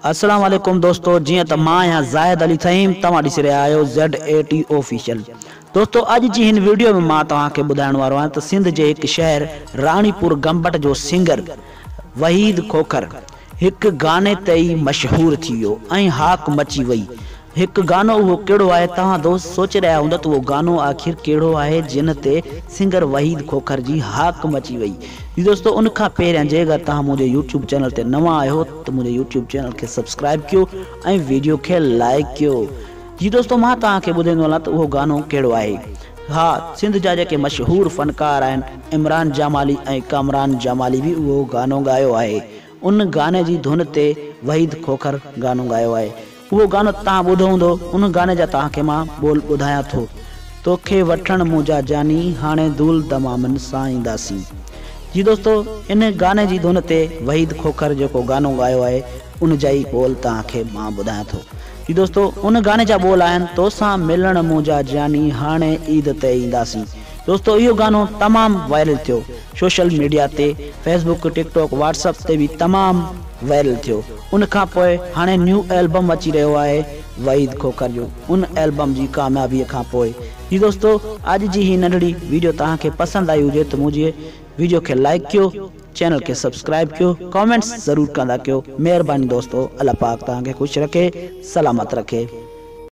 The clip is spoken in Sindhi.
السلام عليڪم دوستو جيئن ته مان آهيان زاهد علي ٿهيم توهان ڏسي رهيا آهيو زيڊ اي ٽي آفيشل دوستو اڄ جي هن ويڊيو ۾ مان توهان کي ٻڌائڻ وارو آهيان ته سنڌ جي هڪ شهر راڻيپور گمبٽ جو سنگر وحيد کوکر هڪ گاني تي ئي مشهور ٿي ويو ۽ هاڪ مچي وئي هڪ گانو اهو ڪهڙو آهي توهان دوست سوچي رهيا هوندا ته اهو گانو آخر ڪهڙو آهي جنھن تي سنگر وحيد کوکر جي هاڪ مچي وئي جي دوستو ان کان پهريان جي اگر توهان منهنجي يوٽيوب چينل تي نوان آهيو ته منهنجي يوٽيوب چينل کي سبسڪرائب ڪيو ۽ ويڊيو کي لائيڪ ڪيو جي دوستو مان توهان کي ٻڌائيندو هلان ته اهو گانو ڪهڙو آهي ها سنڌ جا جيڪي مشهور فنڪار آهن عمران جمالي ۽ ڪامران جمالي به اهو گانو ڳايو آهي ان گاني جي ڌن تي وحيد کوکر گانو ڳايو آهي اهو گانو توهان ٻڌو هوندو، ان گاني جا توهان کي مان ٻول ٻڌايان ٿو. توکي وٺڻ منهنجا جاني، هاڻي دول دمامن سان اينداسين. جي دوستو ان گاني جي ڌن تي وحيد کوکر جيڪو گانو ڳايو آهي ان جا ئي ٻول توهان کي مان ٻڌايان ٿو. جي دوستو ان گاني جا ٻول آهن توسان ملڻ منهنجا جاني، هاڻي عيد تي اينداسين. دوستو اهو گانو تمام وائرل ٿيو سوشل ميڊيا تي فيس بڪ ٽڪ ٽاڪ واٽس اپ تي به تمام وائرل ٿيو ان کان پوء هاڻي نيو البم اچي رهيو آهي وحيد کوکر جو ان البم جي ڪاميابي کان پوء جي دوستو اڄ جي هي ننڍڙي ويڊيو توهان کي پسند آئي هجي ته منهنجي ويڊيو کي لائيڪ ڪيو چينل کي سبسڪرائب ڪيو ڪامينٽس ضرور ڪندا ڪيو مهرباني دوستو الله پاڪ توهان کي خوش رکي سلامت رکي.